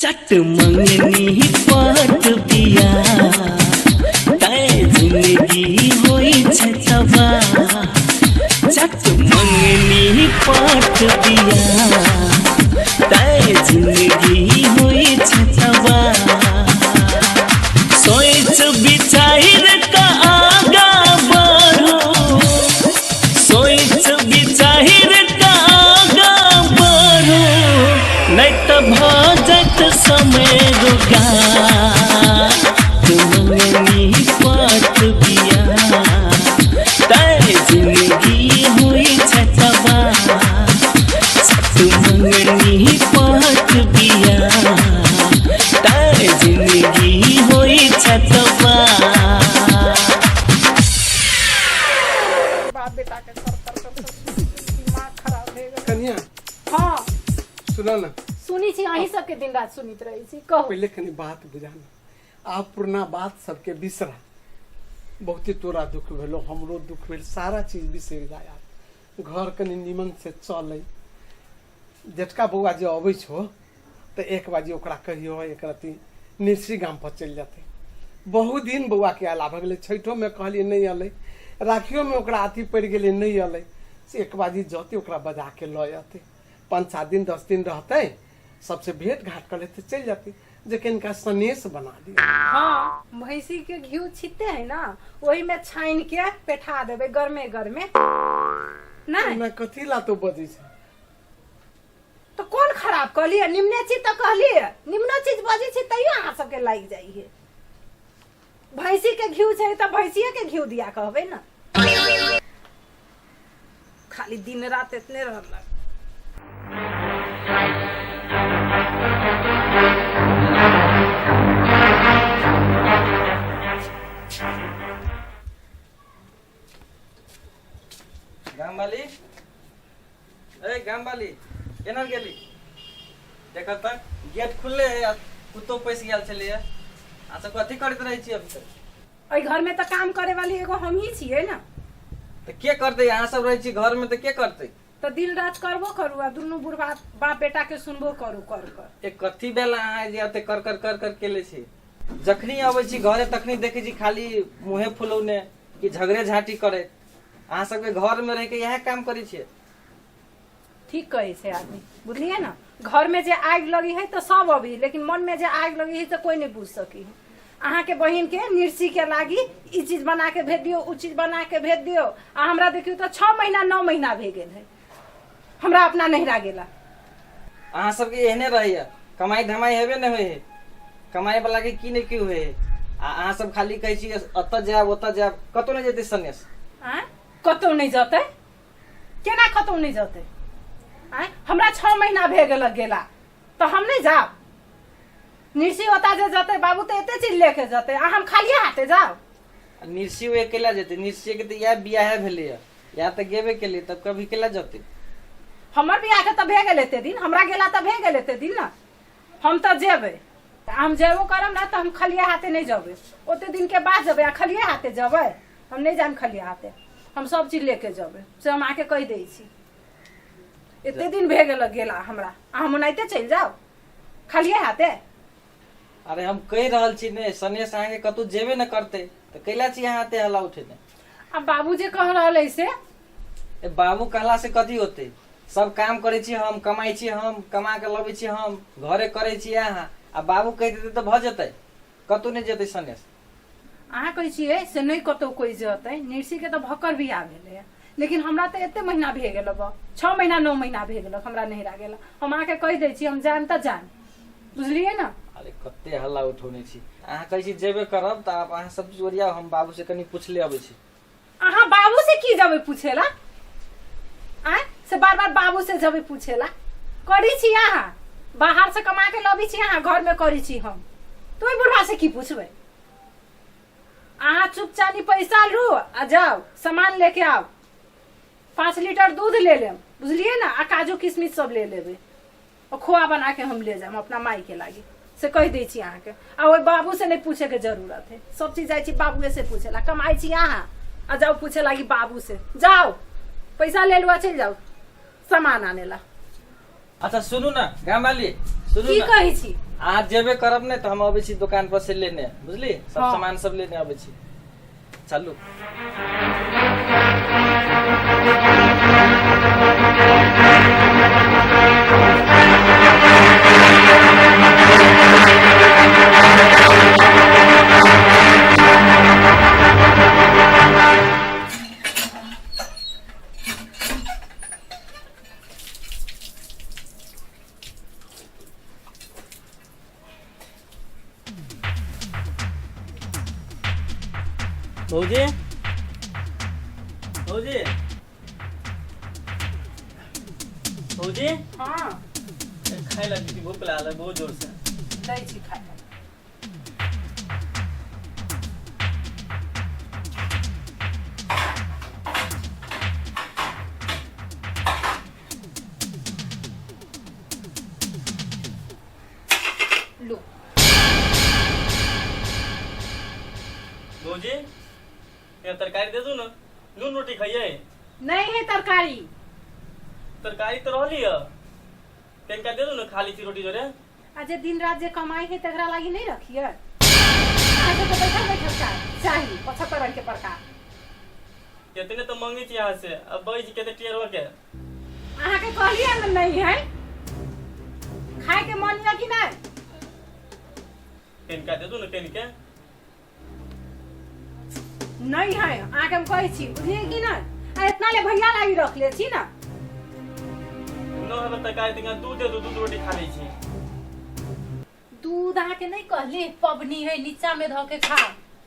चट मंगनी पट बिया तै जिंदगी होइ छै तबाह। चट मंगनी पट बिया तै जिंदगी होइ छै तबाह। सोच विचार का आगा बढ़ो, सोच विचार का आगा बढ़ो, नहीं तो भऽ जायत समय रोगा। मंगनी पट बिया तै जिंदगी होइ छै तबाह। मंगनी पट बिया तै जिंदगी होइ छै तबाह। बाप बेटा के कर कर कर कर दिमाग खराब भए गेल। कनिया। हाँ। सुन ना। सुनी छी, अहीं सबके दिन रात सुनैत रहै छी। कहू। पहिले कनी बात बुझाना, आब पुरना बात सबके बिसरा। बहुते तोरा दुख भेलो, हमरो दुख भेल, सारा चीज बिसरि जा यार। घर कनी निमन से चलै। जेठका बौआ जे अबै छौ तऽ एक बाजी ओकरा कहियो एक रत्ती निरसी गाम पर चलि जेतै। बहुत दिन बौआ के अयला भऽ गेलै। छठिओमे कहलियै नहि अयलै, राखियोमे ओकरा अथी पड़ि गेलै नहि अयलै। से एक बाजी जतै ओकरा बजा के लऽ अयतै, 5-7 दिन 10 दिन रहतै, सबसे भेंट घाट कर लेतै, चलि जेतै, जे कनिका सनेस बना दियौ। हाँ, भैंसी के घी छिते है ना, ओही में छानि के पेठा देबै गरमे गरमे। नहीं एना कथी ला तो बजै छै? तो कौन खराब कहलिए? निम्ने चीज तो कहलिए, निम्नो चीज बजै छी तैयो अहाँ सबके लागि जाइ है। भैंसी के घी छै तऽ भैंसिए के घी दिया कहबै ना। खाली दिन रात इतने रहलक। गामवाली, ए गामवाली, केना गेली? देखऽ तऽ गेट खुलले है आ कुत्तो पैस गेल छलैया। आ सब कथी करैत रहै छी अभी तक? एहि घर में तऽ काम करे वाली एगो हम ही छियै ना। तऽ के करतै? अहाँ सब रहै छी घर में तऽ के करतै? तऽ दिन रात करबो करू आ दुनू बुढ़बा बाप बेटा के सुनबो करू कर कर। ए कथी भेल अहाँ जे एते कर कर कर कर केले छी? जखनी अबै छी घरे तखनी देखै छी खाली मुँहे फुलौने कि झगड़े झाँटी करे। अहाँ सबके घर में रह के इएह काम करै छियै? ठीक कहै छै आदमी, बुझलियै ना। घर में जे आगि लगी है तऽ सब अभी, लेकिन मन में जे आगि लगी है तऽ कोई नहीं बुझ सकी है। अहाँ के बहिन के निरसी के लागी ई चीज बना के भेज दियौ, उ चीज बना के भेज दियौ, आ हमरा देखियौ तऽ 6 महीना 9 महीना भए गेल है हमरा अपना नहिरा गेला। अहाँ सबके एहने रहैया, कमाई धमाई हेबे नहि होइ है, कमाई वाला के की नहि की होइ है, आ अहाँ सब खाली कहै छी एतऽ जायब ओतऽ जायब, कतौ नहि जेतै सनेस। आँय, कतौ नहि जेतै? केना कतौ नहि जेतै? आँय, हमरा 6 महीना भए गेल गेला तऽ हम नहि जाब? निरसी ओता जे जेतै बाबू तऽ एते चीज लेके जेतै, आ हम खालिए हाथे जाब? आ निरसी ओ अकेला जेतै? निरसी के तऽ इएह बियाहे भेलैया, इएह तऽ गेबे केलै, तब कभी केला जेतै? हमर बियाह के तऽ भए गेल एते दिन, हमरा गेला तऽ भए गेल एते दिन ने, हम तऽ जेबै। हम जेबो करब ने तऽ हम खलिए हाथे नहि जेबै, ओते दिन के बाद जेबै आ खलिए हाथे जेबै? हम नहि जायब खलिए हाथे, हम सब चीज लेके जेबै, से हम अहाँके कहि दै छी। एते दिन भए गेल गेला हमरा, आ हम ओनाहिते चलि जाउ खालिए हाथे? अरे हम कहि रहल छी ने, सनेस अहाँके कतौ जेबे ने करतै तऽ कैला छी अहाँ एते हल्ला उठेने? आ बाबू जे कह रहल है से? ए बाबू कहला से कथी होतै? सब काम करै छी हम, कमाइ छी हम, कमा के लबै छी हम, घरे करै छी अहाँ, आ बाबू कहि देतै तऽ भऽ जेतै? कतौ नहि जेतै सनेस। अहाँ कहै छियै से नहि कतौ कोइ जेतै, निरसी के तऽ भक्कर बियाह भेलैए, लेकिन हमरा तऽ एते महीना भए गेल, 6 महीना 9 महीना भए गेल हमरा नहिरा गेल। हम अहाँके कहि दै छी, हम जायब तऽ जायब, बुझलियै ने? अरे कते हल्ला उठौने छी अहाँ। कहै छी जेबे करब तऽ आब अहाँ सब चीज ओरियाउ, हम बाबू से कनि पूछले अबै छी। अहाँ बाबू से की जेबै पूछेला? आँय, से बार बार बाबू से जेबै पूछेला? करी छी अहाँ, बाहर से कमा के लबै छी अहाँ, घर में करी छी हम, तो ओहि बुढ़वा से की पूछबै? अहाँ चुपचापी पैसा लू आ जाउ सामान लेके आउ। 5 लीटर दूध ले लेब, बुझलियै ने, आ काजू किशमिश सब ले लेबै, और खोआ बना के हम ले जायब अपना माई के लागी, से कहि दै छी अहाँके। आ ओहि बाबू से नहि पूछे के जरूरत है, सब चीज जाइ छी बाबुए से पूछे ला। कमाइ छी अहाँ आ जाउ पूछे लागी बाबू से? जाउ पैसा ले लू आ चलि जाउ सामान आने ला। अच्छा सुनू ने गामवाली, सुनू की ने कहै छी अहाँ जेबे करब ने तऽ हम अबै छी दोकान पर से लेने बुझली सब हाँ। सामान सब लेने अबै छी चलू भौजी भौजी भौजी हाँ खाय लगी थी भूख लागल है बहुत जोर से दै छी खाय लए। लू भौजी ये तरकारी दे दू ना नून रोटी खाइए नहीं है तरकारी तरकारी तो रहली है तनिका दे दू ना खा ली छी रोटी जोरे आ जे दिन रात जे कमाई है तकरा लागी नहीं रखिए अहाँ सबके बैठल बैठल चाही चाही 75 रंग के प्रकार कितने तो मंगी छी यहाँ से अब बही छी केते टेर हो के अहाँके कहलियै ने नहीं है खाय के मन यऽ कि नहीं तनिका दे दू ना तनिके नहीं है अहाँके हम कहै छी बुझलियै कि नहीं आ इतना ले भैया लागी रख ले छी ना न हबे तरकारी तनिका दूध दे दू दूध रोटी खा लै छी दूध अहाँके नहीं कहली पबनी है नीचा में धऽ के खा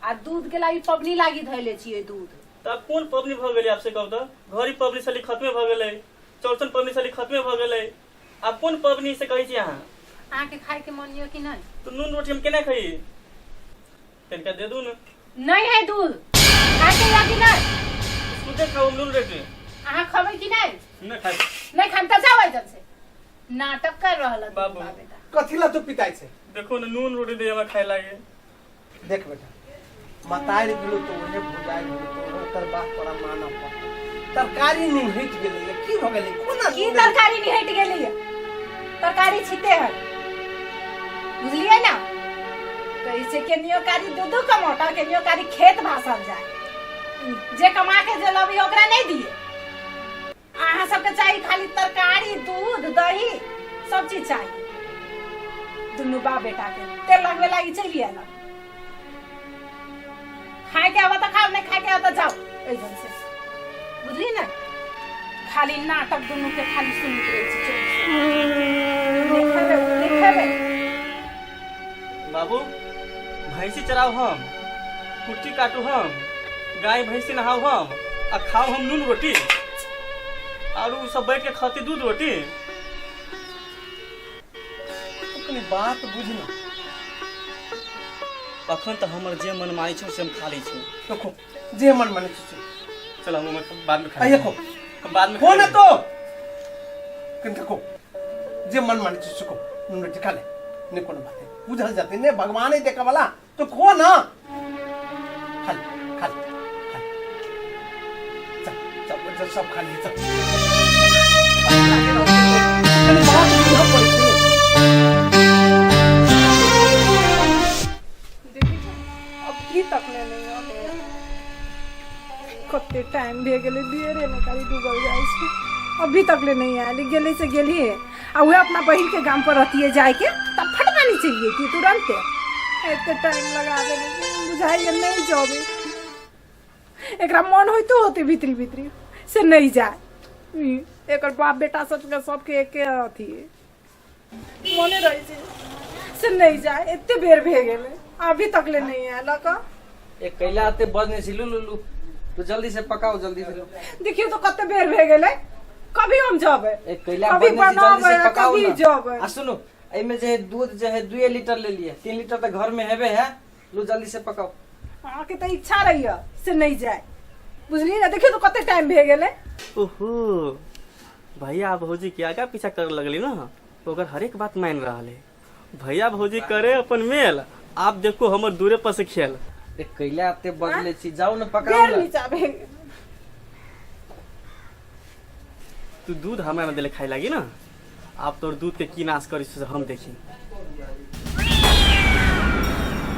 आ दूध के लागी पबनी लागी धैले छियै दूध तब कोन पबनी भऽ गेलै आपसे कहू तऽ घड़ी पबनी साली खत्मे भऽ गेलै चौरचन पबनी साली खत्मे भऽ गेलै आब कोन पबनी से कहै छी अहाँ अहाँके खाय के मन यऽ कि नहीं तऽ नून रोटी हम केना खाइ तनिका दे दू ने नहीं है दूध खाय के यऽ कि नहीं सुधे खाउ हम नून रोटी अहाँ खबै कि नहीं नहि खाइ नहीं खाम तऽ जाओ एहिजन से नाटक कर रहल हन बाबू। बाप बेटा कथी ला तू पिताइ छै देखो ने नून रोटी दे हमरा खाय लागे देख बेटा मतारि भेलो तो ओहे भुजाइ भेलो तो ओहे ओकर बात तोरा मानऽ पड़तौ तरकारी निहटि गेलैए की भऽ गेलै कोना की तरकारी निहट गेलै तरकारी छिते है बुझलियै ना कहै छै केनियो कारी दूधो कमौटा केनियो कारी खेत भासल जाय जे कमा के जे लबी ओकरा नहीं दिए अहाँ सबके चाही खाली तरकारी दूध दही सब चीज चाही दुनू बाप बेटा के तेल लगबे लागी चलि आयल खाय के आवा तऽ खाओ नहीं खाय के आवा तऽ जाओ एहिजन से बुझली ने खाली नाटक दुनू के खाली सुनैत रहै छी नहीं खेबै नहीं खेबै बाबू भैंसी चराउ हम कुट्टी काटू हम गाय भैंसी नहाउ हम आ खाउ हम नून रोटी और उ सब बैठ के खाती दूध रोटी तू कनी बात बुझ ना अखन तऽ हमर जे मन मानै छौ से हम खा लै छी देखो जे मन माने छै से। चल हम ओहिमे बाद में खा आ देखो हम बाद में खो ना तो कनी देखो जे मन माने छै से खो नून रोटी खा ले नहीं कोनो बात है बुझल जाते ने भगवान ही देखे वाला तो खो ना खा ले खा ले खा ले चल चल चल सब खा लिए चल कनी बात बुझऽ पड़ै छै ने। देखी अभी तक ले नहीं आबै कते टाइम भए गेलै देरे में खाली डूबल जाइ छै अभी तक ले नहीं आयल गेलै से गेलिए आ उहे अपना बहिन के गाम पर रहतिए जाइके तब फटमानी चलि जैतिए तुरन्ते एते टाइम लगा देने बुझाइए नहीं जबे एकरा मन होइतो होते भीतरी भीतरी से नहीं जाए ई, एकर बाप बेटा सबके सबके एके अथी मने रहै छै से नहीं जाए एते बेर भए गेलै अभी तक ले नहीं आयल क एक कैला आते बजने छी लू लू लू तू जल्दी से पकाओ जल्दी से देखियौ तो कते बेर भए गेलै कभी हम जबै एक कैला कभी बजने छी जल्दी से बनाबै पकाओ कभी ना जबै आ सुनू एहिमे जे है दूध जे है 2 लीटर ले लिए 3 लीटर तऽ घर में हेबे है लू जल्दी से पकाओ अहाँके तऽ इच्छा रहैया से नहीं जाए बुझलियै ने देखियौ तो कते टाइम भए गेलै ओहो भैया भौजी के आगा पीछा करे लगली ना ओकर हरेक बात मान रहल है भैया भौजी करे अपन मेल आप देखो हमर दूरे पर से खेल ए कैला एते बजले छी जाउ ने पकाउ बेर ने नीचा भए गेल तू दूध हमरा ना देले खाए लागी ना आब तोर दूध के की नाश करी से हम देखी।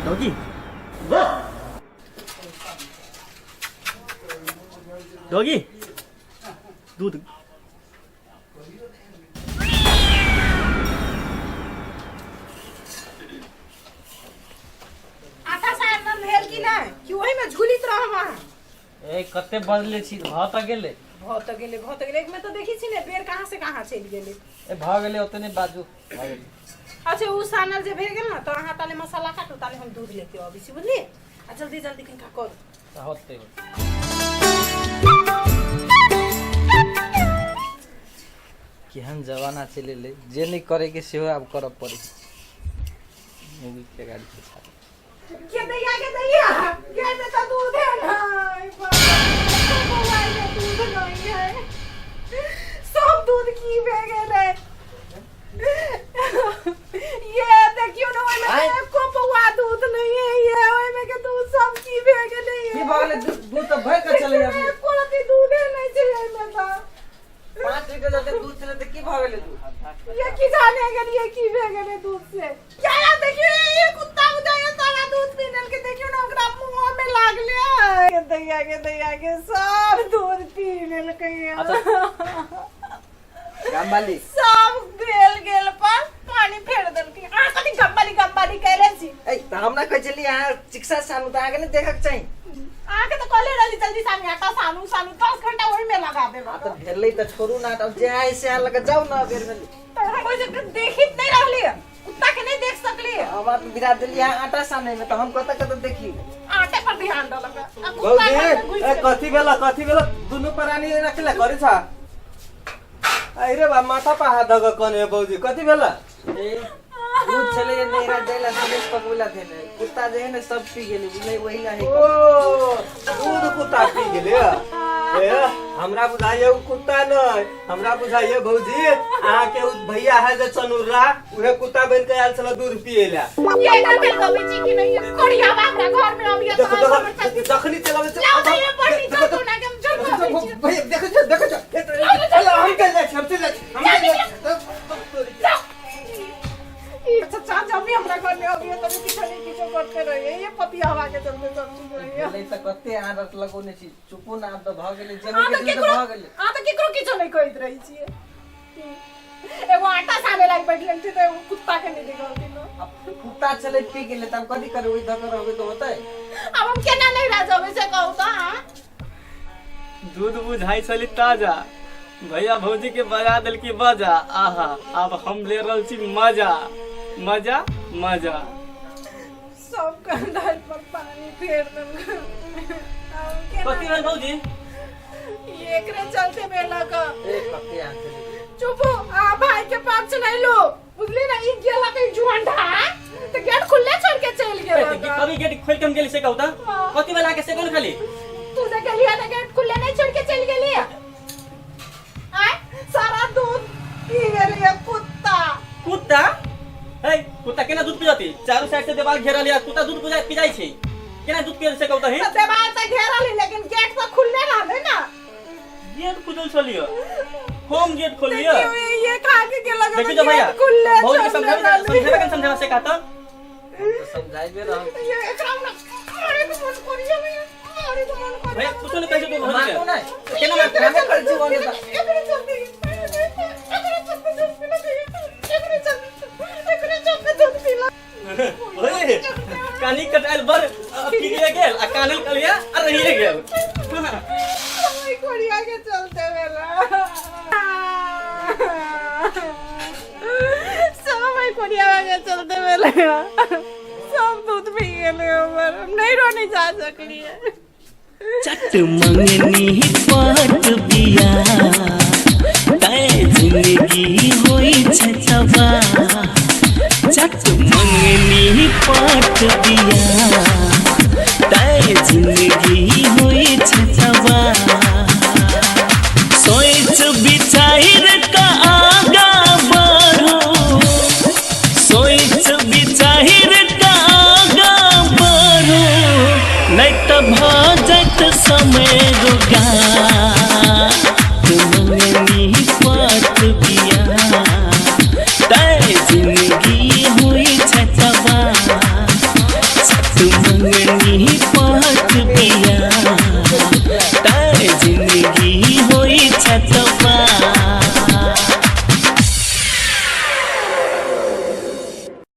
डॉगी, डॉगी, दूध। आटा सानल भेल कि नहि कि ओहिमे झूलित रहब अहाँ? ए, कते बजले छी, भऽ तऽ गेलै। भऽ तऽ गेलै, भऽ तऽ गेलै। एकमे तऽ देखै छी ने, बेर कहाँ से कहाँ चलि गेलै। ए, भऽ गेलै, ओते नहि बाजू, भऽ गेलै। अच्छा, ओ सानल जे भए गेल ने, तऽ अहाँ ताले मसाला काटू, ताले हम दूध लेके अबै छी, बुझलियै? आ जल्दी जल्दी कनिका करू। तऽ होतै। केहन जमाना चलि एलै, जे नहि करैके सेहो आब करऽ पड़ै। के गाड़ी के छाप के दैया, के दैया, के में तो दूध है नहीं, बौआ में दूध नहीं है, सब दूध की भे गेलै। ये देखियो ना, ओहिमे आँय? एको पौआ दूध नहीं है। ये ओहिमे के दूध सब की भे गेलै। की भऽ गेलै? दूध, दूध तऽ भरि कऽ चलै अभी। एको रत्ती दूधे नहीं छै एहिमे तऽ। 5 लीटर जते दूध छलै, तऽ की भऽ गेलै दूध? ये की जाने गेलिए की भे गेलै दूध से। क्या यार, देखियो, ये कुत्ता बुझाइए सारा दूध पी लेलकै। देखियो ना, ओकरा मुंह में लागले है। के दैया, के दैया, के सब दूध पी लेलकै। अच्छा। गामवाली। सब गेल गेल पर पानी फेर देलकै। अहाँ कथी गम्बाली गम्बाली कैले छी? ए, तऽ हमरा कहै छलियै अहाँ चिक्सा सानू, तऽ अहाँके नहि देखक चाही? अहाँके तऽ कहले रहली जल्दी सानी आटा, सानू सानू, 10 घंटा ओहि में लगा देब। आ, तऽ भेलै तऽ छोड़ू ना, तऽ जे आइ से अहाँ लग जाउ ने, बेर भेलै। तऽ हम ओहि जगह देखित नहीं रहली, कुत्ता के नहीं देख सकली। हमरा तऽ बिरा देलियै अहाँ आटा सानैमे, तऽ हम कतऽ कतऽ देखी? आटे पर ध्यान देलक आ कुत्ता भौजी घर में घुसि ए गेल। कथी भेल, कथी भेल? दुनू प्राणी एना केला करै छ? अरे बा, माथा पर हाथ धऽ कऽ कने भौजी, कथी भेल? ए, दूध छलै जे नैहरा जाइला सनेश पकबैला देने, कुत्ता जे है ने सब पी गेलै, बुझलै, वही ला है। ओ, दूध कुत्ता पी गेलै? ए, हमरा बुझाइए उ कुत्ता नहि, हमरा बुझाइए भौजी अहाँके उ भैया है जे चनुर्रा, उहे कुत्ता बनि के आयल छल दूध पिए ला। ये ना भेल कभी छी कि नहीं कोरिया हमरा घर में अभी। देखो देखो, जखनी चलाबै छै। लाओ तो ये फर्नीचर तो ना के हम जोर पाबै छी। भैया, देखो छ, देखो छ, चलो, हम चल जाइ छी, हम चल जाइ छी, हम चल जाइ छी। ई चाचा जब भी हमरा घर में अभी तभी किछो नहीं किछो करते रहिए। ये पतिया हवा के चलते सब चीज रहिए। भेलै तऽ कते आदत लगौने छी, चुपू ने, आब तऽ भऽ गेलै जे अहाँ होइ तऽ के छलै तऽ केकरो भऽ गेलै। अहाँ तऽ केकरो किछो नहीं कहैत रहै छियै। एगो आटा साने लागि बैठल छी तऽ एगो कुत्ता के नहीं देखलथिन। आब कुत्ता छलै, पी गेलै, तऽ हम कथी करबै? ओहि धऽ कऽ रहबै तऽ होतै? आब हम केना नहीं रह जेबै से कहू तऽ अहाँ? दूध बुझाइ छली ताजा, भैया भौजी के बजा देलकी बजा। आहा, आब हम ले रहल छी मजा, मजा, मजा। सब कंधार पर पानी फेर देलक। आब केना? कथी भेल भौजी? ई एकरे चलते भेलक। ए, कते अहाँ छलै। चुप हो, आ भाई के पास नहीं लो, बुझली ना? ई गेला के जुआंढा तो गेट खुले छोड़ के चल ए, गेल। तऽ कभी गेट खोल के हम गेली से कहू तऽ? हाँ। कथी भेल अहाँके से कोन खाली? तू जे गेलिया ना, गेट खुले नहीं छोड़ के चल गेली आय, सारा दूध पी गेलिए कुत्ता। कुत्ता? हे, कुत्ता केना दूध पिजती? चारू साइड से देवाल घेरल या कुत्ता दूध पिजा पिजाइ छै? केना दूध पियल से कहू तऽ? तो देवाल तो घेरल है, लेकिन गेट तो खुले रहले ना। गेट खुजल छलियो? हम गेट खोलियो? देखियो, ये खा के गेला। देखियो जो भैया, गेट खुले भौजी के छोड़ले समझावे, रहले। समझावे के समझावे से कहता। हम तऽ समझाइबे रहल छी। ये एकरा हमरा मारे के मन करिया, भैया, मारे के मन करिया। भैया, कुछो नहीं कहै छै तू भौजी मारतौ के। नहि। केना मारतौ? कामे करै छी ओने तऽ। एकरे चलते, एकरे चलते दूध पीला, एकरे चलते, एकरे चलते दूध पीला। ओए, कानी कटायल बर फिरिए गेल आ कानल कलिया आ रहिए गेल। ओइ कोरिया के चलते भेला सब, ओइ कोरिया के चलते भेला सब, दूध पी गेलै हमर। हम नहीं रोने जा सकलियै। चट मंगनी पट बिया तै जिंदगी होइ छै तबाह। चट मंगनी पट बिया तै जिंदगी होइ छै तबाह। सोच विचार का आगा बढ़ो, सोच विचार का आगा बढ़ो, नहीं तऽ भऽ जाइत समय रोगा। मंगनी पट बिया। बिया।